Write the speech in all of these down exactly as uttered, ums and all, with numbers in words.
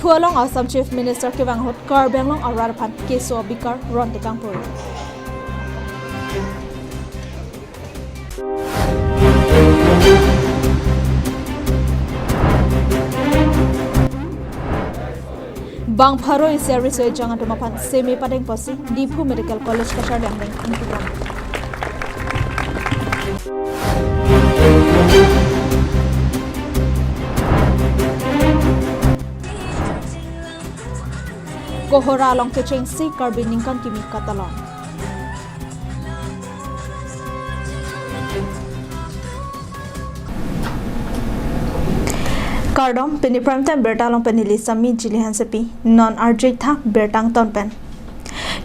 Diphu along Assam Chief Minister kevang ahut Karbi Anglong arat aphan keso abikar ron tekang pori. Bang pharo isi riso ejang atum aphan seme padeng pusi Diphu Medical College kacharli angdeng ingpu dam. Kohora along kechengsi Karbi ningkan kimi katalon. Kardom, pini prime time birta along pen neli Sami Jili Hansepi, non arjik tha birta angton pen.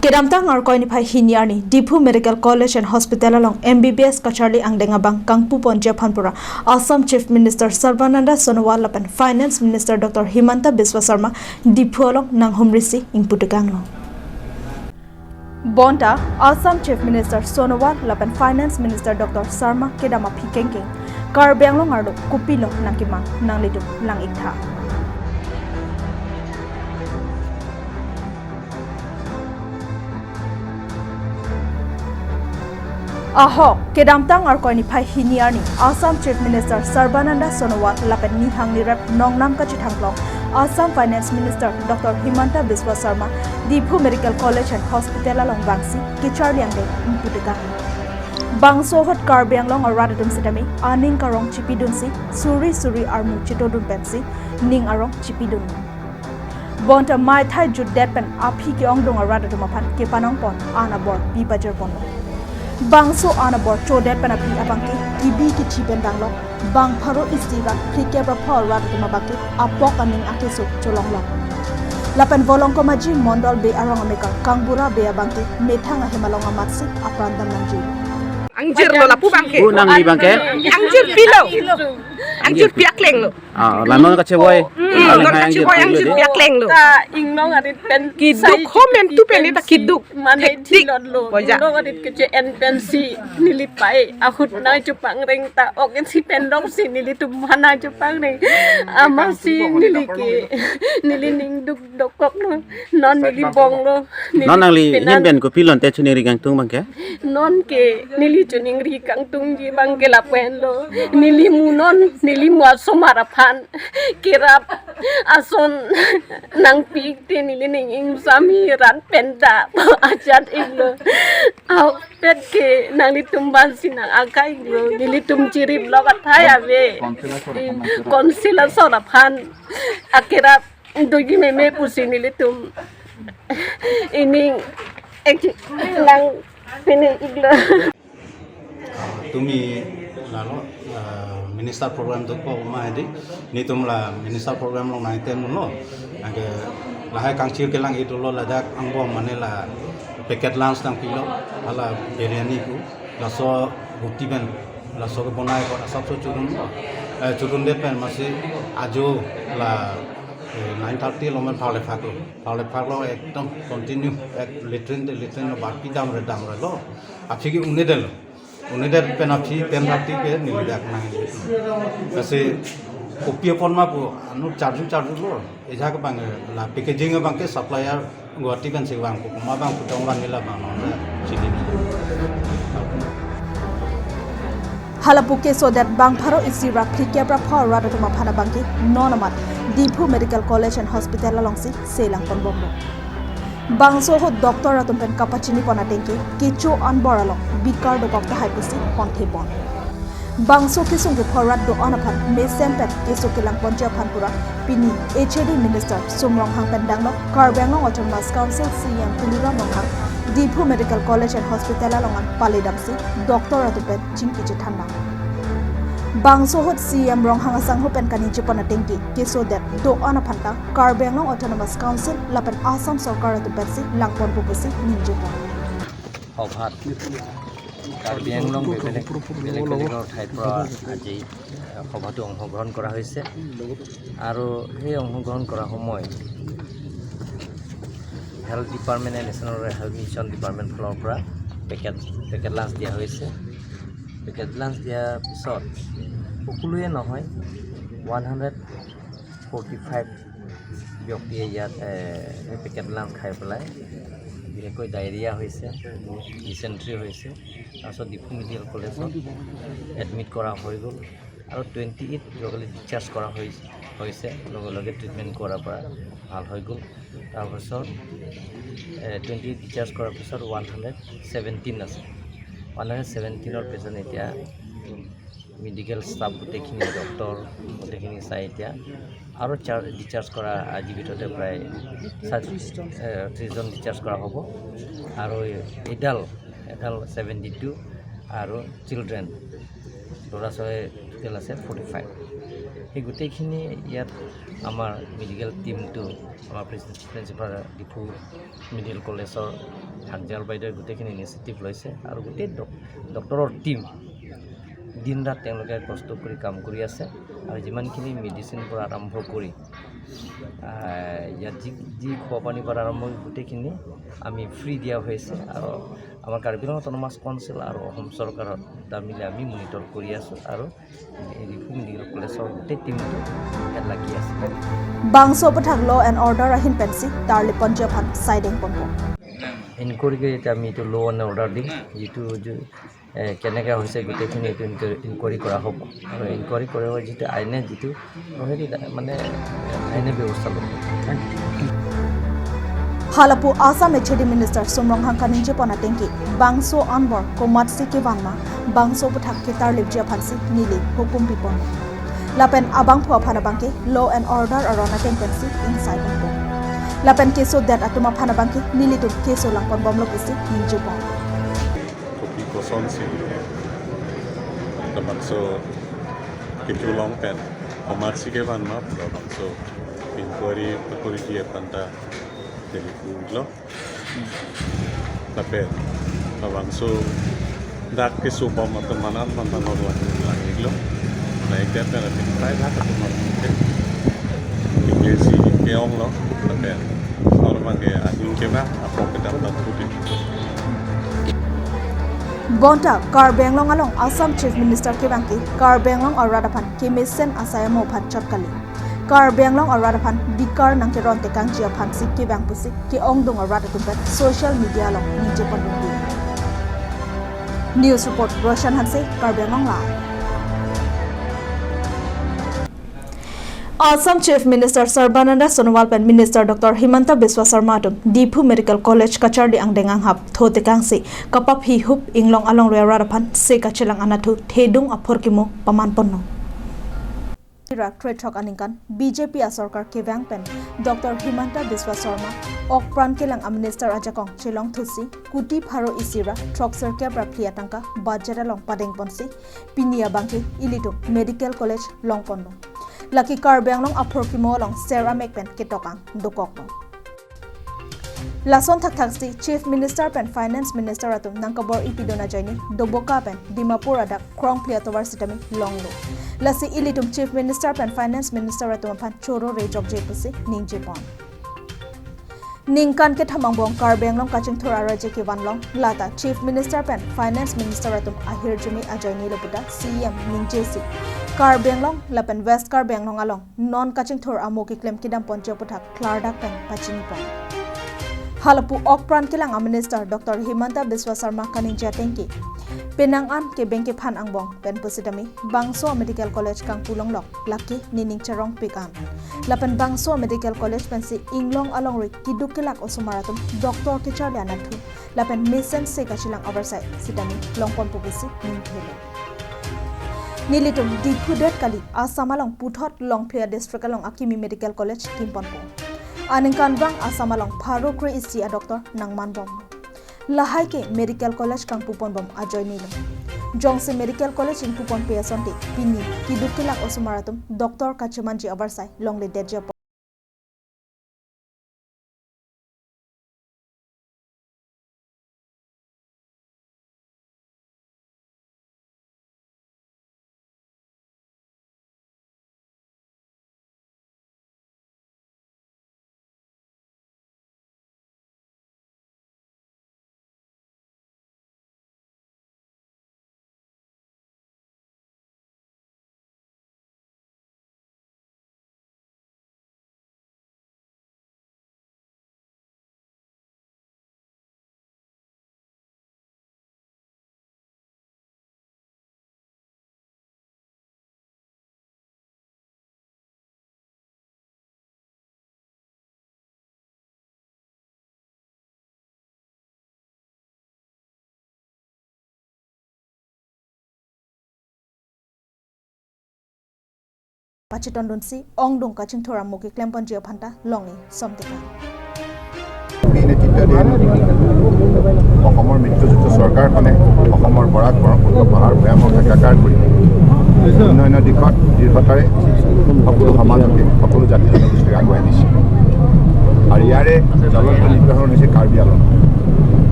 Kedamtang Arkoi niphai hini arni Diphu Medical College and Hospital along M B B S kacharli angdeng abang kangpu ponji aphan pura Assam Chief Minister Sarbananda Sonowal lapen Finance Minister Doctor Himanta Biswa Sarma Diphu along nanghumrisi ingpu tekanglo. Bonta Assam Chief Minister Sonowal lapen Finance Minister Doctor Sarma kedam aphi kengkeng Karbi Anglong arlo kopilo nangkemang, nanglitum lang-ik tha. Ahok, kedamtang Arkoi niphai hini arni Assam Chief Minister Sarbananda Sonowal lapen nihang nirep nongnam kachethangklong Assam Finance Minister Doctor Himanta Biswa Sarma Diphu Medical College and Hospital along vangsi kacharli angdeng ingpu tekang. Bangso ahut Karbi Anglong arat atum sitame aning karong chipidunsi, suri suri armu chetodun pensi ning arong chipidun. Bonta maithai jutdet pen aphi ke-ongdung arat atum aphan kepanong pon an abor pi pajir ponlo. Bangso an abor chodet pen aphi abangke kibi kithi pen danglo. Bang pharo isi ra phlikep ra pho arat atum abangke apok aning akeso cholonglo. Lapen Volongkom Aji Mondol Bey arong amekar Kangbura Bey abangke methang ahem along amatsi apran dam nangji. Angjir lo lapu abangke. Pu nangli abangke? Angjir pilo. Angjir piakleng lo. Ah, la non kachevoi. Hmm, la non kachevoi, angjir piakleng lo. Ta inglong arit pen kiduk sai ho mentu pen ta kiduk. Mane thektik. Thilot lo. Boja. Inglong arit keche-en pensi neli pai ahut nai chupangreng ta ok ensi pen dongsi nelitum mana chupangreng. Amatsi neli ke neli ning duk dokok lo. Non neli bong lo. Neli non nangli penan. Hin pen kopilo te choningri kangtung abangke? Non ke neli choningri kangtungji abangke lapu henlo. Neli mu non, neli mu asomar aphan kerap ason nangpi-ik te neli ning ingsami rat penta ajat-ik lo. Ahokpet ke nanglitum aphansi nang-akai-ik lo. Nelitum chirip lo kathai ave. Council ason aphan akerap doji meme pusi nelitum ining ek lang pini iglo. Tumi lalo, ah, minister program dokok ma hedi, netum la minister program along nangtem lo. Anke lahai kangchir kelang-ik dolo, ladak angbong mane la packet lunch nangpilo, hala biryani pu, laso roti pen, laso kebonai ko asap so churun lo. Eh, churundet pen amatsi ajo la eh, nine thirty along pen pharle phaklo. Pharle phaklo ekdom continue, ek latrine te latrine lo, barpi damre damre lo. Aphi ke un-edetlo. Un-edet pen aphi ten thirty ke neli dak nang. Lasi kopi apot ma pu anu charju charju lo. Ejak abang la packaging abangke supplier Guwahati pensi vangpo, komat abang pu tong van nila abang non chini nila. Hala pu kesodet bang pharo isi ra phlikep ra pho arat atum aphan abangke non amat Diphu Medical College and Hospital alongsi selang ponbomlo. Bangso ahut doctor atum pen kapachini pon atengke kecho anbor along bikar dokok tahai pusi ponthe pon. Bangso kesung kepho arat do-an aphan mesen pen keso kelang ponji aphan pura pini H A D Minister Sum Ronghang pen danglo Karbi Anglong Autonomous Council C E M Tuliram Ronghang Diphu Medical College and Hospital along an pale damsi doctor atum pen chingki chethan nang. Bangso ahut C E M Ronghang asangho pen kaningje pon atengke kesodet do-an aphan ta Karbi Anglong Autonomous Council lapen Assam Sorkar atum pensi lang ponpo pusi ningje pon. সভাত কাৰ্বি আংলং বেলেগ বেলেগ বেলেগ বেলেগৰ ঠাইৰ পৰা আজি সভাটো অংশগ্ৰহণ কৰা হৈছে। আৰু সেই অংশগ্ৰহণ কৰা সময়ত health department and national health mission department ফালৰ পৰা পেকেট পেকেট লাঞ্চ দিয়া হৈছে। পেকেট লাঞ্চ দিয়াৰ পিছত সকলোৱে নহয়, ওৱান হাণ্ড্ৰেড ফৰ্টি ফাইভ ব্যক্তিয়ে ইয়াত এ, এই পেকেট লাঞ্চ খাই পেলাই বিশেষকৈ ডায়েৰিয়া হৈছে, ডিচেণ্ট্ৰি হৈছে। তাৰপিছত ডিফু মেডিকেল কলেজত এডমিট কৰা হৈ গ'ল আৰু টুৱেণ্টি এইট যোৱাকালি ডিচাৰ্জ কৰা হৈ হৈছে। লগে লগে ট্ৰিটমেণ্ট কৰাৰ পৰা ভাল হৈ গ'ল। তাৰপিছত টুৱেণ্টি এইট ডিচাৰ্জ কৰাৰ পিছত ওৱান হাণ্ড্ৰেড ছেভেণ্টিন আছে। ওৱান হাণ্ড্ৰেড ছেভেণ্টিনৰ পেচেণ্ট এতিয়া মেডিকেল ষ্টাফ গোটেইখিনি, ডক্টৰ গোটেইখিনি চাই এতিয়া আৰু চাৰ ডিচাৰ্জ কৰা আজিৰ ভিতৰতে প্ৰায় চাৰি- এ, ত্ৰিছজন ডিচাৰ্জ কৰা হ'ব। আৰু এডাল্ট এডাল্ট ছেভেণ্টি টু আৰু চিলড্ৰেন ল'ৰা ছোৱালী টোটেল আছে ফৰ্টি ফাইভ। সেই গোটেইখিনি ইয়াত আমাৰ মেডিকেল টিমটো, আমাৰ প্ৰিন্সিপাল ডিফু মেডিকেল কলেজৰ হাকজাল বাইদেৱে গোটেইখিনি ইনিচিয়েটিভ লৈছে আৰু গোটেই ডক- ডক্টৰৰ টিম দিন ৰাত তেওঁলোকে কষ্ট কৰি কাম কৰি আছে। আৰু যিমানখিনি মেডিচিনৰ পৰা আৰম্ভ কৰি আহ, ইয়াত যি যি খোৱা পানীৰ পৰা আৰম্ভ কৰি গোটেইখিনি আমি ফ্ৰী দিয়া হৈছে। আৰু আমাৰ কাৰ্বি আংলং অট'নমাছ কাউন্সিল আৰু অসম চৰকাৰৰ দুটা মিলি আমি মনিটৰ কৰি আছোঁ আৰু এই ডিফু মেডিকেল কলেজৰ গোটেই টিমটো ইয়াত লাগি আছে। Bangso aputhak law and order ahin pensi tarlip ponji aphan siding ponpo. Enquiry কৰি এতিয়া আমি এইটো ল' এণ্ড অৰ্ডাৰ দিম, যিটো যি- এ, কেনেকৈ হৈছে গোটেইখিনি এইটো ইনকু- ইনকুৱাৰী কৰা হ'ব। আৰু ইনকুৱাৰী কৰিব যিটো আইনে যিটো, সেইটো মানে আইনে ব্যৱস্থা ল'ব। Hala pu Assam H A D Minister Sum Ronghang kaningje pon atengke, bangso anbor komatsi kevan ma, bangso aputhak ketarlipji aphansi neli hukum pipon. Lapen abangphu aphan abangke law and order aron ateng pensi ingsai ponpo. Lapen keso det atum aphan abangke nelitum keso lang ponbomlo pusi ningje pon. Kopi kosonsi labangso kecho along pen komatsi kevan ma labangso inquiry pakoriji aphan ta Delhi pulo. Lapen labangso dak keso bom atum manan manan orang langlo. Na ikda pen ati prai dak atum manan ke. Inglesi ke-onglo. Lapen orang mangke ading ke ba apa kedam dak putih. Bonta Karbi Anglong along Assam Chief Minister kevang ke Karbi Anglong arat aphan kemesen asai amo aphan chot kali. Karbi Anglong arat aphan bikar nangkeron tekangji aphansi kevang pusi ke-ongdung arat atum pen social media along ningje pon. News report Roshan Hanse, Karbi Anglong Live. Assam Chief Minister Sarbananda Sonowal pen Minister Doctor Himanta Biswa Sarma atum Diphu Medical College kacharli angdeng anghap tho tekangsi kapaphi hup inglong alongri arat aphan se kachelang anatthu thedung aphurkimo paman ponlo. Ira krethok aningkan B J P asorkar kevang pen Doctor Himanta Biswa Sarma okpran kelang a minister ajakong chelong thusi kuti pharo isi ra throksirkep ra phli atangka budget along padeng ponsi pini abangke ilitum medical college long ponlo. Lake Karbi Anglong aphurkimo along ser amek pen ketokang dokoklo. Lason thakthaksi Chief Minister pen Finance Minister atum nangkabor-i pidun ajoine Doboka pen Dimapur adak krongphli atovar sitame longlo. Lasi ilitum Chief Minister pen Finance Minister atum aphan choro rejokje pusi ningje pon. Ningkan kethom angbong Karbi Anglong kachingthur araje kevan long lata Chief Minister pen Finance Minister atum ahirjume ajoinelo puta C E M ningjesi Karbi Anglong lapen West Karbi Anglong along non kachingthur amo keklem kedam ponji aputhak klardak pen pachini pon. Hala pu okpran kelang a minister Doctor Himanta Biswa Sarma kaningje atengke, penang an kebeng kephan angbong pen pusitame bangso a medical college kangpu longlok lake nening cherong pik an. Lapen bangso a medical college pensi inglong alongri keduk kelak osomar atum doctor kecharli anatthu lapen mesen se kachelang avarsai sitame long ponpo pusi ningthelo. Nelitum Diphu det kali, Assam along puthot longphli a district along akimi medical college kim ponpo. Aningkanvang Assam along pharo kre-isi a doctor nangman bom. Lahai ke medical college kangpu ponbom ajoinelo. Jongsi medical college ingpu ponpe asonte pini keduk kelak osomar atum doctor kachemanji avarsai longledetji apot. pachetondunsi ongdung kachingthur amo keklemponji aphanta longni somtekang. B নেতৃত্বাধীন অসমৰ মিত্ৰজোঁটৰ চৰকাৰখনে অসমৰ বৰাক ব্ৰহ্মপুত্ৰ পাহাৰ ভৈয়ামক একাকাৰ কৰি উন্নয়নৰ দিশত দৃঢ়তাৰে সকলো সমাজকে, সকলো জাতি জনগোষ্ঠীক আগুৱাই নিছে। আৰু ইয়াৰে জ্বলন্ত নিদৰ্শন হৈছে কাৰ্বি আংলং।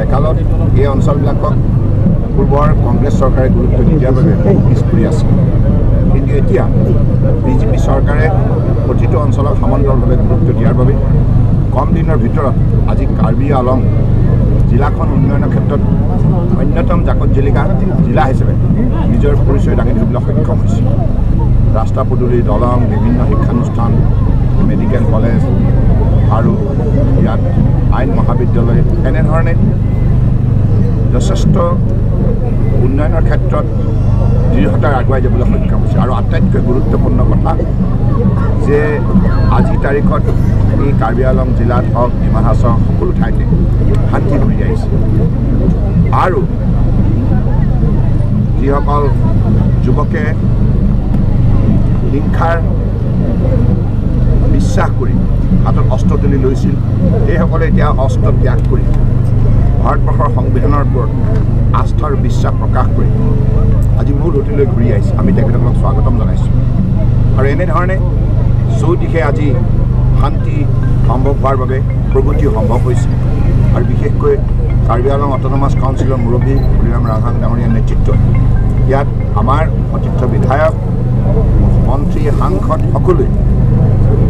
একালত এই অঞ্চলবিলাকক পূৰ্বৰ কংগ্ৰেছ চৰকাৰে গুৰুত্ব নিদিয়াৰ বাবে পিছ পৰি আছিল। কিন্তু এতিয়া বিজেপি চৰকাৰে প্ৰতিটো অঞ্চলক সমান্তৰালভাৱে গুৰুত্ব দিয়াৰ বাবে কম দিনৰ ভিতৰত আজি কাৰ্বি আংলং জিলাখন উন্নয়নৰ ক্ষেত্ৰত অন্যতম জাকত জিলিকা জিলা হিচাপে নিজৰ পৰিচয় দাঙি ধৰিবলৈ সক্ষম হৈছে। ৰাস্তা পদূলি, দলং, বিভিন্ন শিক্ষানুষ্ঠান, মেডিকেল কলেজ আৰু ইয়াত আইন মহাবিদ্যালয়, এনেধৰণে যথেষ্ট উন্নয়নৰ ক্ষেত্ৰত দৃঢ়তাৰে আগুৱাই যাবলৈ সক্ষম হৈছে। আৰু আটাইতকৈ গুৰুত্বপূৰ্ণ কথা যে আজিৰ তাৰিখত এই কাৰ্বি আংলং জিলাত হওক, ডিমা হাছাও সকলো ঠাইতে শান্তি ঘূৰি আহিছে। আৰু যিসকল যুৱকে হিংসাৰ বিশ্বাস কৰি হাতত অস্ত্ৰ তুলি লৈছিল, সেইসকলে এতিয়া অস্ত্ৰ ত্যাগ কৰি ভাৰতবৰ্ষৰ সংবিধানৰ ওপৰত আস্থা আৰু বিশ্বাস প্ৰকাশ কৰি আজি মূল সুঁতিলৈ ঘূৰি আহিছে। আমি তেখেতসকলক স্বাগতম জনাইছোঁ। আৰু এনেধৰণে চৌদিশে আজি শান্তি সম্ভৱ হোৱাৰ বাবে প্ৰগতি সম্ভৱ হৈছে। আৰু বিশেষকৈ কাৰ্বি আংলং অট'নমাছ কাউন্সিলৰ মুৰব্বী তুলিৰাম ৰাংহাং ডাঙৰীয়াৰ নেতৃত্বত ইয়াত আমাৰ প্ৰতিথিত বিধায়ক, মন্ত্ৰী, সাংসদ সকলোৱে,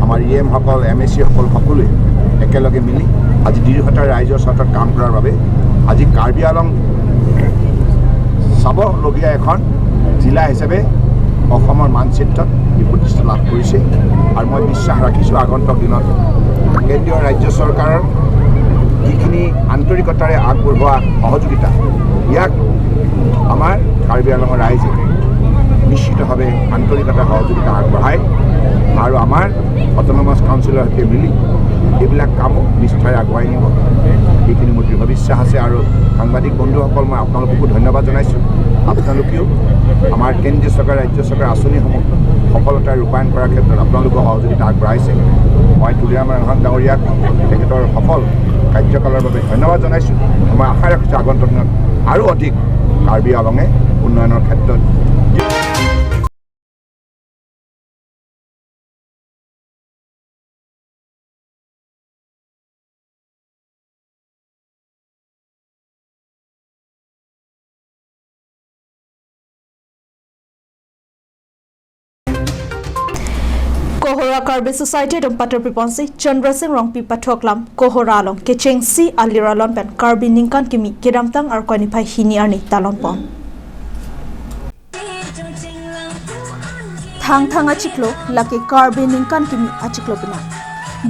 আমাৰ ই এমসকল, এম এ চিসকল সকলোৱে একেলগে মিলি আজি দৃঢ়তাৰে ৰাইজৰ স্বাৰ্থত কাম কৰাৰ বাবে আজি কাৰ্বি আংলং চাবলগীয়া এখন জিলা হিচাপে অসমৰ মানচিত্ৰত ই প্ৰতিষ্ঠা লাভ কৰিছে। আৰু মই বিশ্বাস ৰাখিছোঁ, আগন্তুক দিনত কেন্দ্ৰীয় ৰাজ্য চৰকাৰৰ যিখিনি আন্তৰিকতাৰে আগবঢ়োৱা সহযোগিতা, ইয়াক আমাৰ কাৰ্বি আংলঙৰ ৰাইজে নিশ্চিতভাৱে আন্তৰিকতা সহযোগিতা আগবঢ়ায় আৰু আমাৰ অট'নমাছ কাউন্সিলৰ সৈতে মিলি এইবিলাক কামো নিষ্ঠাৰে আগুৱাই নিব, সেইখিনি মোৰ দৃঢ় বিশ্বাস আছে। আৰু সাংবাদিক বন্ধুসকল, মই আপোনালোককো ধন্যবাদ জনাইছোঁ। আপোনালোকেও আমাৰ কেন্দ্ৰীয় চৰকাৰ, ৰাজ্য চৰকাৰৰ আঁচনিসমূহ সফলতাৰে ৰূপায়ণ কৰাৰ ক্ষেত্ৰত আপোনালোকৰ সহযোগিতা আগবঢ়াইছে। মই তুলিৰাম ৰাংহাং ডাঙৰীয়াক তেখেতৰ সফল কাৰ্যকালৰ বাবে ধন্যবাদ জনাইছোঁ। মই আশা ৰাখিছোঁ আগন্তুক দিনত আৰু অধিক কাৰ্বি আংলঙে উন্নয়নৰ ক্ষেত্ৰত Kohora Karbi Society atum patur piponsi Chandra Sing Rongpi pathoklam Kohora along kechengsi alir alon pen Karbi ningkan kimi kedamtang Arkoi niphai hini arni talon pon. Thangthang achiklo, lake Karbi ningkan kimi achiklo pina.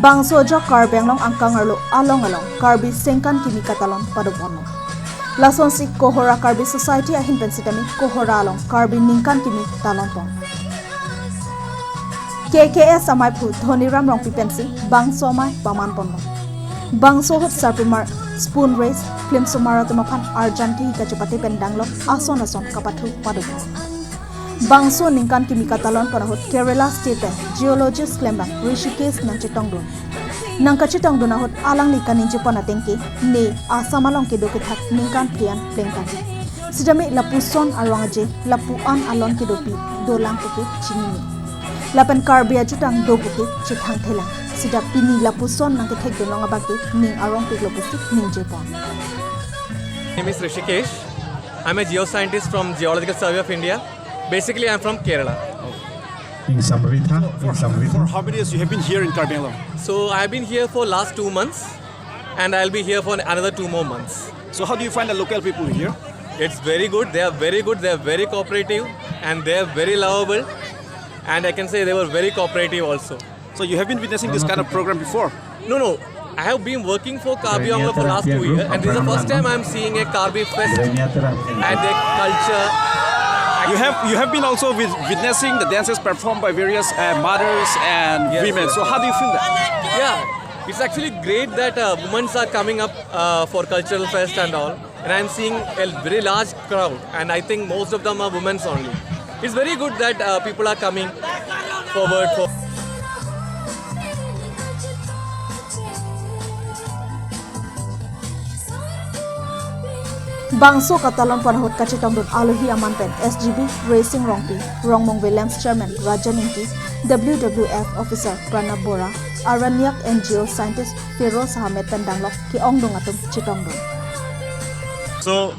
Bangso ajok Karbi Anglong angkang arlo along along Karbi sengkan kimi katalon padoponlo. Lasonsi Kohora Karbi Society ahin pen sitame Kohora along Karbi ningkan kimi talon pon. K K S amaiphu Dhoniram Rongpi pensi bangso amai paman ponlo. Bangso ahut sarpimar spoon race, film somar atum aphan arjan kehi kachepate pen danglo ason ason kapathu paduk. Bangso ningkan kimi katalon pon ahut Kerala State pen geologist klembang Rishikesh nangchetongdun. Nangkachetongdun ahut alangli kaningje pon ateng ke ne Assam along kedo kethak ningkan phli-an plengtangji. Sitame lapuson arong aje lapu-an alon kedopi dolang puke chinine. Lapen Karbi ajutang do puke chethangthelang. Sita pini lapuson nangkethekdun long abang ke ning arong piklo pusi ningje pon. My name is Rishikesh. I'm a geoscientist from Geological Survey of India. Basically, I'm from Kerala. In Samritha, in For Samritha. how many years you have been here in Karbi Anglong? So I've been here for last two months, and I'll be here for another two more months. So how do you find the local people here? It's very good. They are very good. They are very cooperative, and they are very lovable. And I can say they were very cooperative also. So you have been witnessing this kind of program before? No, no. I have been working for Karbi Anglong for last two years, and this is the first time I'm seeing a Karbi fest and a culture. You have you have been also with, witnessing the dances performed by various uh, mothers and Yes, women. yes, So how do you feel that? Yeah, it's actually great that uh, women are coming up uh, for cultural fest and all, and I'm seeing a very large crowd, and I think most of them are women only. It's very good that uh, people are coming. Forward for Bangso katalon pon ahut kachetongdun alohi aman pen S G B Racing Rongpi, Rongmong Williams Chairman Rajan Ingti, W W F Officer Pranab Bora, Aranyak N G O Scientist Feroz Ahmed pen danglok ke-ongdung atum chetongdun. So,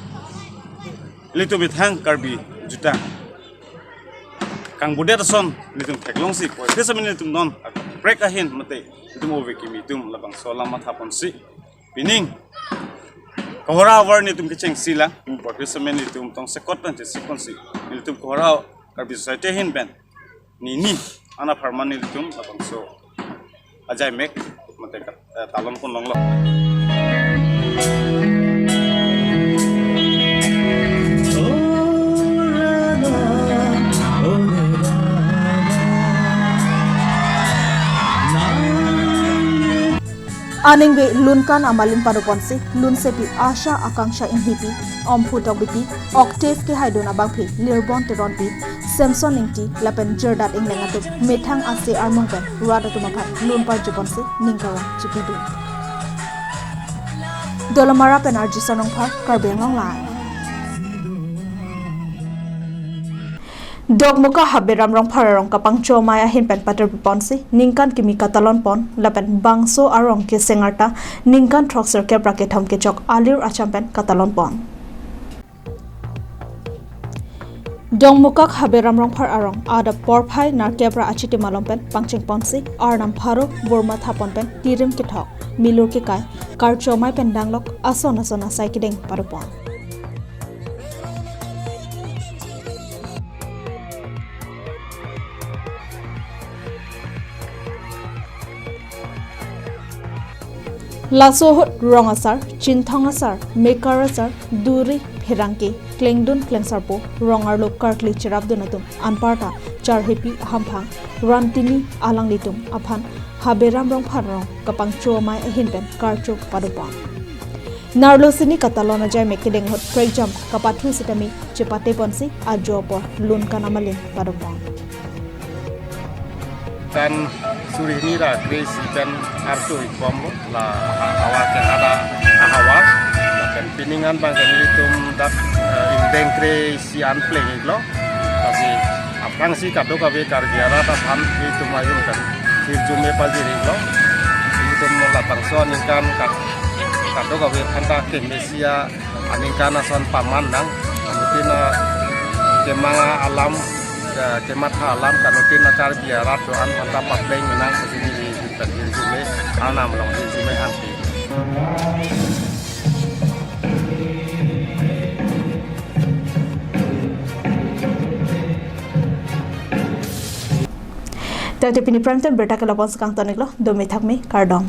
ilitum methang Karbi jutang kangbudet ason ilitum theklongsi, koi kesa mene ilitum non kaprek ahin mate ilitum ove kimi atum labangso alam mathaponsi pining kohora avar nelitum kechengsi la, koi kesa mene ilitum tongsekot pen chesiponsi, ilitum kohora Karbi society ahin pen nini ana pharman nelitum labangso ajai mek mate kat-, eh, talon pon longlo. Aningve lunkan amalin padoponsi, lunsepi Asha Akanksha Inghipi, Omphu Tokbipi, Octave kehaidun abangphi Lirbon Teronpi, Samson Ingti lapen Jirdat Ingleng atum methang ase armung pen rat atum aphan lun parjuponsi ning karong chipidun. Dolamara pen R J Sonongphar, Karbi Anglong Live. Dokmoka Haberam Rongphar arong kapangcho amei ahin pen patirpiponsi ningkan kimi katalon pon lapen bangso arong keseng arta ningkan throksirkep ra kethom kechok alir acham pen katalon pon. Dongmukak Haberam Rongphar arong adap porphai nerkep ra achiti malom pen pangchengponsi arnam pharo burma thapon pen tirim kethok milur kekai karcho amei pen danglok ason ason asai kedeng padopon. Laso ahut rong asar, chinthong asar, mekar asar, duri, pherangke, klengdun klengsarpo, rong arlo karkli cherapdun atum anparta charhepi ahamphang, rantini alanglitum aphan Haberam Rongphar arong kapangcho amei ahin pen karcho padopon. Nerlo sini katalon ajai mek kedeng ahut prekjam kapathu sitame chepateponsi ajo apor lunkan amalin padopon. Kan suri hini ra kre-isi pen artu ikom lo la havar ke ada ahavar. Lapen pining an abang ke nelitum dak, eh, ingdeng kre-isi an pleng iklo. Lasi aphrangsi kadokave Karbi arat aphan nelitum ahin pen hirjume pajir iklo. Nelitum labangso aningkan kad-, kadokave aphan ta kemesi aningkan ason paman nang, anuttin akemang alam, eh, kematha alam, kanuttin aKarbi arat do-an aphanta papleng nang pusi neli pen hirjume, arnam along hirjume hangke. Tangte pini prime time birta ke lapu-an si kangton iklo, dome thakme, kardom.